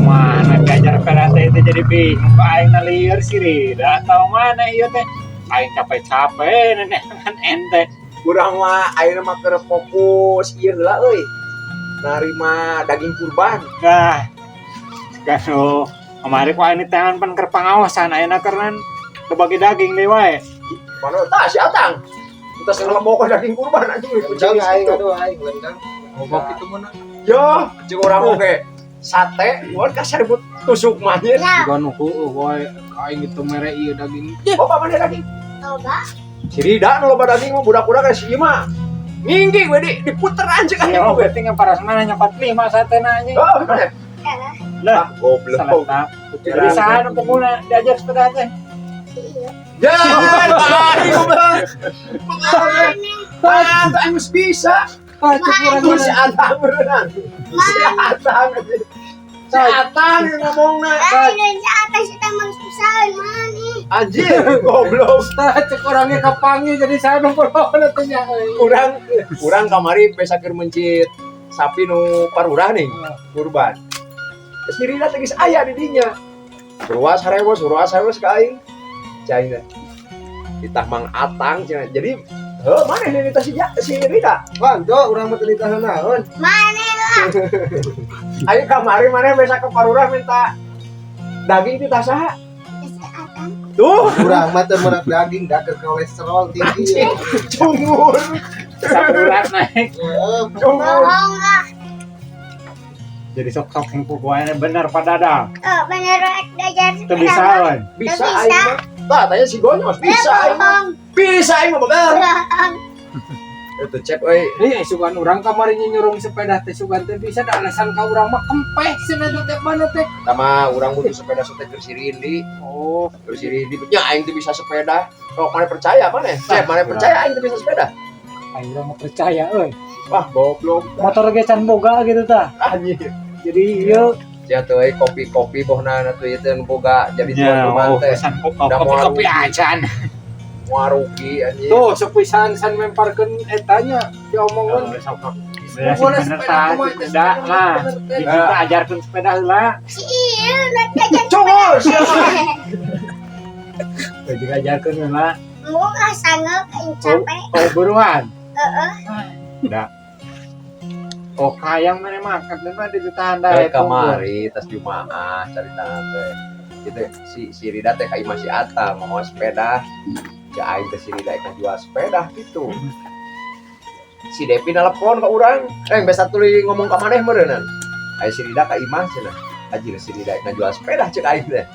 Mana diajar sepeda teh itu jadi bingung kok aing lieur si Rida atau mana ieu teh. Aing capek-capek neneangan ente. Urang mah ayeuna mah keur fokus ieu heula euy. Narima daging kurban. Nah, kan oh, kemarin kok aing tangan pan keur pangaosan, ayeuna keur bagi daging deui wae. Mana tah si Atang. Kita ngelembok daging kurban anjing. Lendang aing, aduh, aing lendang. Ngobok itu mana? Yo, cek urang oge. Sate, mun ka 1000 tusuk mah anjir. Juga nu heueuh wae aing itu mere ieu daging. Oh, mana daging? Loba. Si Rida nu loba daging mah, budak-budak kan si ieu mah. Ngingging we di diputer anjing Ya, anjing oh, we. berarti paras mana nyokot lima sate na anjing. Oh, mana? Lah, Ah, goblok. salah. Jadi saha nu pengguna diajar sepeda teh? Iya. Ya, aing goblok. Ah, aing geus bisa. Ah, cek urang. Itu si Atang beneran. Si Atang. Si Atang yang ngomongna. Ah, ini atas kita mang susah mana? Anjir, goblok. Tah, cek orangnya kapanggih jadi saya nu poho teh nya euy. Urang urang kamari besa keur mencit sapi nu parurah nih, kurban. Si Rida teh geus aya di dinya. Ruas harewos, ruas harewos ka aing. Cai teh. Ditah Mang Atang cenah. Jadi heuh mana ini nitah si Rida? Wah, tuh urang mah teu nitah naon. Mana lah? Ayo kamari mana besa ke parurah minta daging titah saha? Si Atang. Tuh, Urang mah teu meurap daging da keur kolesterol tinggi. Cungur. Sapurat naik. Heeh. Cungur. Bohong lah. Jadi sok-sok yang pokoknya bener Pak Dadang. Oh, bener rek diajar Itu bisa kan? Bisa Bisa. aing mah. Tah, tanya si Gonyos, bisa aing mah. Bohong. Bisa aing mah bener. Bohong. Itu cep euy. Eh, sugan urang kamari nyurung sepeda teh sugan teh bisa da alasan ka urang mah kempeh sepeda teh mana teh. Sama urang butuh sepeda sote keur si Rindi. Oh, Keur si Rindi nya aing teh bisa sepeda. Sok mana percaya mana? Cep mana percaya aing teh bisa sepeda? Aing urang mah percaya euy. Wah, goblok. Motor ge can boga gitu tah. Anjir. Jadi ieu Ya tuh euy kopi-kopi bohna tuh ieu teh nu boga jadi tuan rumah oh, teh. pesan Da moal kopi-kopi rugi. acan. Moal rugi anjing. Tuh sepisan san memparkeun etanya diomongan. Oh, sok-sok. Ya, sing bener tah, sepeda lah. Teh. Kita ajarkeun sepeda heula. Si iya rek diajar. Cungur siapa? Jadi ajarkeun heula. Mau ah sanggup aing capek. Oh, buruan. Heeh. Dah. Oh, kayang mana mah kan mah ditahan dah. Eh kamari tas Jumaah carita teh. Gitu si si Rida teh ka imah si Ata mau sepeda. Ya aing teh si Rida ek jual sepeda gitu. Si Depi nelpon ke urang, eh biasa tuluy ngomong ka maneh meureunnan. Aya si Rida ka imah cenah. Anjir, si Rida ek jual sepeda cek aing teh.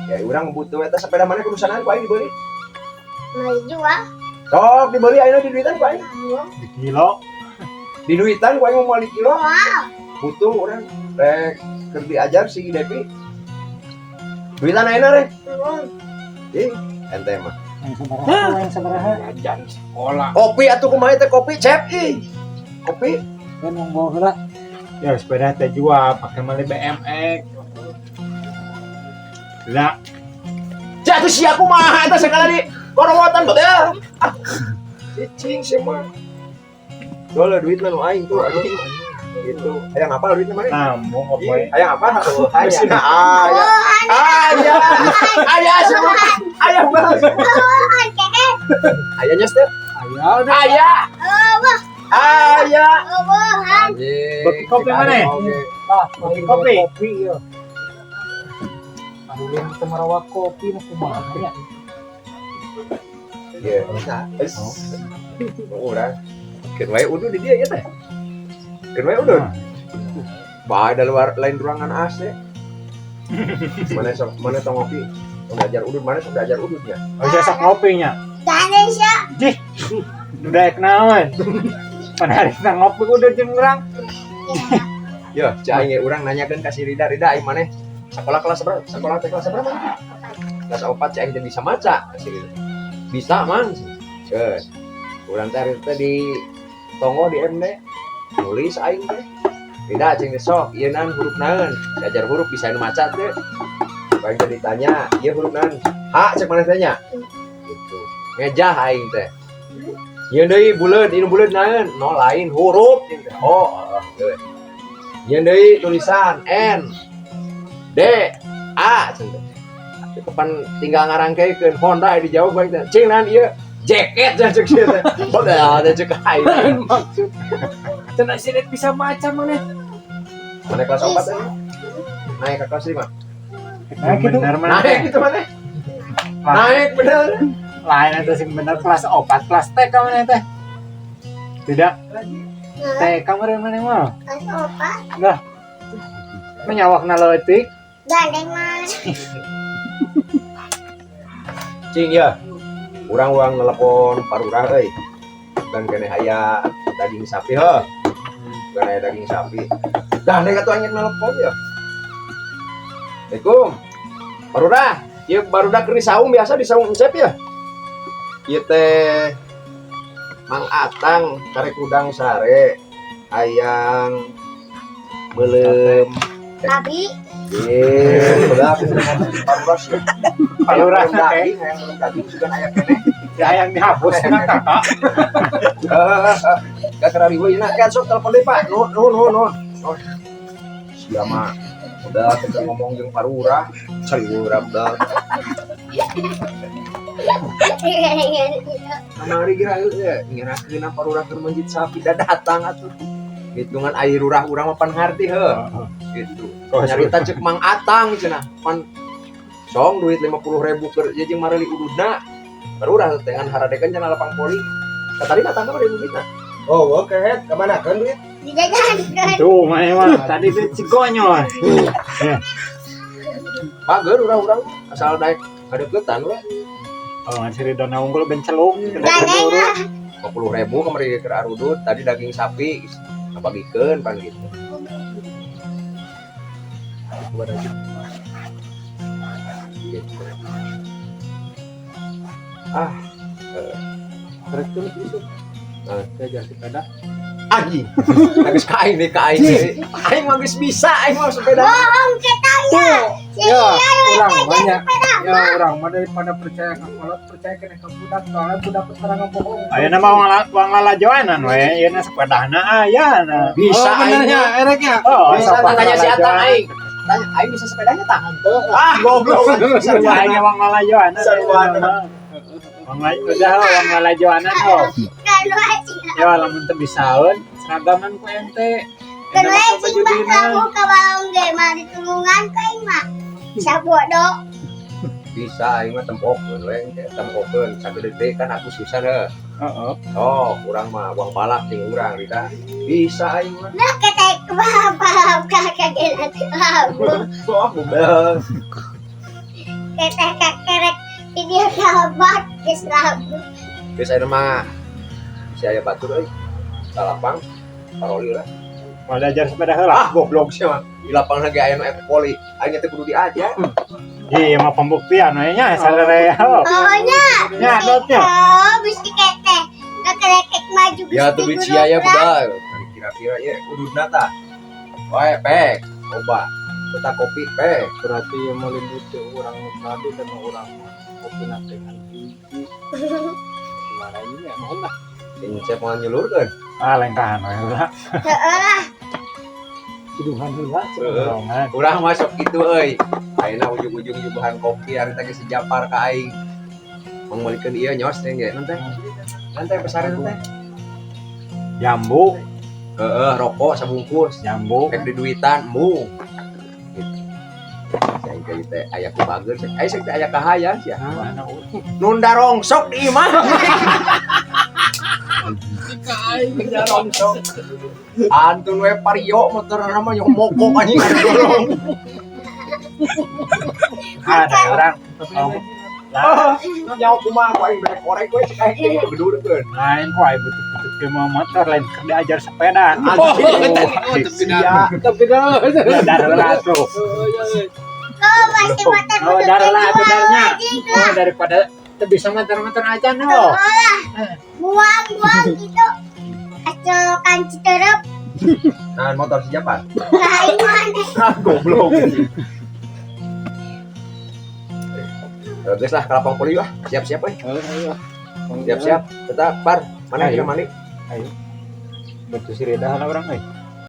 Ya urang butuh eta sepeda maneh kudu ku aing dibeli. Mau jual. Sok dibeli ayeuna di duitan ku aing. Mau. Di kilo. Di duitan ku aing mau meuli kilo. Wow. Butuh urang rek keur diajar si Depi. Duitan ayeuna rek. Mau. Ih, ente mah. Yang sabaraha, yang sabaraha. Ajan sekolah. Kopi atuh kumaha teh kopi cep ih. Kopi. Kan yang bawa heula. Ya sepeda teh jual pakai meuli BMX. Lah, Jatuh si aku mah eta sekali di korowotan betul. Ah. Cicing sih mah. Dole duit nu aing tuh anjing. Gitu. Hayang apa duitnya mana? Nambung apa? Hayang apa? Hayang. Aya. Aya. Aya semua. Aya banget. Ayahnya step. Aya udah. Aya. Aya. Anjing. Beki kopi mana? Oke. Tah, Kopi, kopi. Kopi ya. Aduh, yang teu marawa kopi mah kumaha nya. Iya. Es. Urang. Keun wae udud di dia ya teh. Keun wae udud. Bah, ada luar lain ruangan AC. Mana sok mana tong ngopi? Tong belajar udud, mana sok belajar ududnya? Oh, saya sok ngopinya. Ganesha. Jih. Udah naon? Pan harita ngopi udah jeung urang. Yo, cai ge urang nanyakeun ka si Rida, Rida aing maneh sekolah kelas berapa? Sekolah teh kelas berapa? Kelas 4 cai aing teh bisa maca ka si Rida. Bisa, Mang. Geus. Urang teh hari teh di tonggo di MD. Nulis aing teh. Rida cing teh sok, ieu naon huruf naon? Diajar huruf bisa nu maca teh. Aing teh ditanya, ieu huruf naon? H cek maneh teh nya. Gitu. Ngejah aing teh. Ieu deui buleud, ieu buleud naon? No lain huruf cing teh. Oh, heeh. Geus. Ieu deui tulisan N. D A cenah. Kapan tinggal ngarangkekeun Honda dijawab bae teh. Cing naon ieu? Jaket cenah cek sia teh. Boga teh cek aing. Maksud. Cenah si Red bisa maca mana? Mana kelas 4 teh? Naik ke kelas 5. Nah, gitu. Bener mana Naik teh? gitu mana? Naik bener. Lain itu sing bener kelas 4, kelas TK mana teh? Tidak, Nah, TK meureun mana mah. kelas opat. Lah. Menyawakna leutik. Gandeng mah. Cing ya. Urang urang nelpon parurah euy. Dan keneh aya daging sapi heuh. Dan aya daging sapi. Gandeng atuh anjing nelpon ya. Assalamualaikum. Parurah, ieu barudak keur di saung biasa di saung Encep ya. Ieu teh Mang Atang karek udang sare hayang meuleum Babi. Eh, udah parurah sih. Parurah Hayang daging, hayang meuleum daging juga aya keneh. Ya yang dihapus na kakak. Eh, gak kena ribu ini, kan sok telepon deh Pak. Nuhun, nuhun, nuhun, nuhun. Nuhun. Sia mah udah kita ngomong jeung parurah, cari urang dah. Kamari geura heueuh, ngerakeun parurah keur mencit sapi da datang atuh. Hitungan air urah urang mah pan ngarti heuh. Gitu. Nyarita cek Mang Atang cenah, pan song duit 50.000 keur ieu jeung mareuli ududna. Parurah dengan haradekan cenah lapang poli. Tadi datang ka duitna. Oh, oke, kemana kan duit? Dijajankan. Tuh, mana mah tadi duit si konyol. Bager urang-urang asal daek ngadeukeutan we. Oh, ngan si Ridona unggul ben celung. Gandeng lah. 50.000 kamari keur arudut, tadi daging sapi ngabagikeun pan gitu. Gitu. Ah, Rek tulis itu. Nah. Diajar sepeda. Anjing. Geus ka aing nih ka aing. Aing mah geus bisa, aing mah sepeda. Bohong kita ya. Si Ya, Iya, orang banyak. Ya, orang mah daripada percaya ke kolot, percaya ke budak, soalnya budak sekarang bohong. Ayeuna mah uang lalajoanan we, ieu na sepedahna aya na. Bisa oh, aing. benernya, ereknya. Oh, Bisa sok tanya si Atang lalajoanan. aing. Tanya aing bisa sepedanya tah? Ah, goblok. Sarua aing uang lalajoanan. Sarua. Uang udah lah uang lalajoanan oh. Kalau aja. Ya lamun teu bisaeun seragaman ku ente. Kalau Ente aja mah baju mah dinas. kamu ke balong ge mah ditulungan ka aing mah. Sabodo. Bisa aing mah tempokeun we, tempokeun sagede kan aku susah heuh. Heeh. Oh, urang mah uang balak jeung urang Rida. Bisa aing mah. Nah kata ke bapak kakak gelat labu. Oh, goblok. Kata kakerek ini sahabat geus labu. Geus ayeuna mah si aya batur euy. Ka lapang paroli lah. Mau diajar sepeda heula. Ah, goblok sih mah. Di lapang lagi aya nu ek poli. Aing teh kudu diajar. Iya mah pembuktian we nya sararea. Oh nya. Nya dotnya. Oh, bisi kete. Kakerek maju Ya tuh duit sia ya budak. Kira-kira ya ududna tah. Wae pek, coba. Peta kopi pek. Berarti yang melindungi teh orang nu tadi dan orang kopi nate ngan hiji. Gimana ini ya, mohon lah. Sing cep mau nyelurkeun. Ah lengkahan we heula. Heeh lah. Ciduhan heula. Heeh. Bohongan. Urang masuk gitu euy. Ayeuna ujung-ujung nyuguhan kopi ari teh si Japar ka aing. Mangmeulikeun ieu nyos teh ge nanti. Nanti pesareun teh. Jambu, Heeh, rokok sabungkus. jambu. Rek diduitan mung. Gitu. Aing teh teh aya ku bager, aing teh aya kahayang sia. Mana Nunda rongsok di imah. Nunda rongsok. Antun we pario motor nama yang mogok anjing dorong. Ada orang. Tapi Lah, Nyawa kumaha ku aing bere korek we cek aing teh gedurkeun. lain kok aing butut-butut ke mau motor lain keur diajar sepeda. Oh, Sia. tapi dah. Dar heula tuh. Oh, masih motor Oh, butut dar lah atuh jual darnya. anjing Oh, lah. daripada teu bisa motor-motor aja no. Oh lah. Buang-buang gitu. Acolokan Citerep. Nah, motor si Japar. Lain mana? Ah, goblok. Geus lah ke lapang poli lah. Siap-siap euy. Siap-siap. Tetap par. Mana Ayo. kita mandi? Ayo. Betul si Reda lah orang euy.